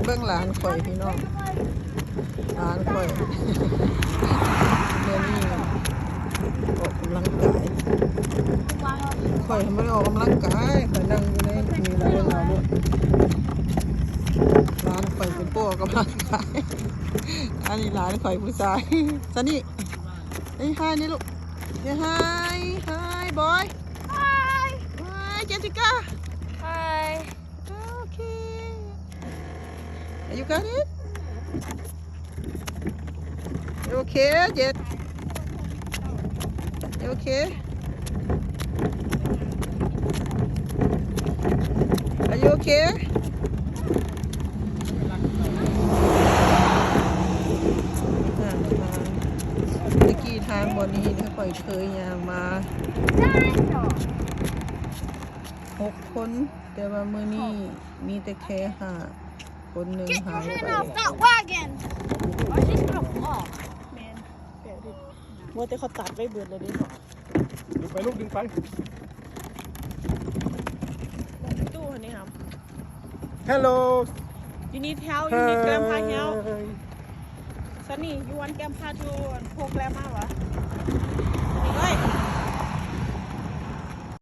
ເບິ່ງຫຼານຂ້ອຍພີ່ນ້ອງ ຫຼານຂ້ອຍ ເມື່ອນີ້ອອກກຳລັງກາຍ ຂ້ອຍບໍ່ໄດ້ອອກກຳລັງກາຍ ຂ້ອຍນັ່ງຢູ່ໃນນີ້ລະ ເບິ່ງເອົາໂລດ ຫຼານຂ້ອຍເປັນຜູ້ອອກກຳລັງກາຍ ອັນນີ້ຫຼານຂ້ອຍຜູ້ຊາຍ ຊະນີ້ ເອີຍ Hi ນີ້ລູກ Say hi Hi boy Hi Hi Jessica Hi Okay. You got it? You okay, Jet? You okay? Are you okay? ແຕ່ກີ້ທາງບ່ອນນີ້ ຂ້ອຍເຄີຍຍ່າງມາ ຫົກຄົນ ແຕ່ວ່າມື້ນີ້ມີແຕ່ແຄ່ຫ້າຄົນ ໜຶ່ງຫາຍໄປ Get your hand off that wagon! ແມ່ນ ແປະດິ ວ່າແຕ່ເຂົາຕັດໄວ້ເບິດແລ້ວເດ້ ດຶງໄປລູກ ດຶງໄປ ຕູ້ຫັ້ນນີ້ຫຳ Hello You need help? You need grandpa help? Hi Sunny, you want grandpa to pull grandma ຫວາ? ນີ້ເອີຍ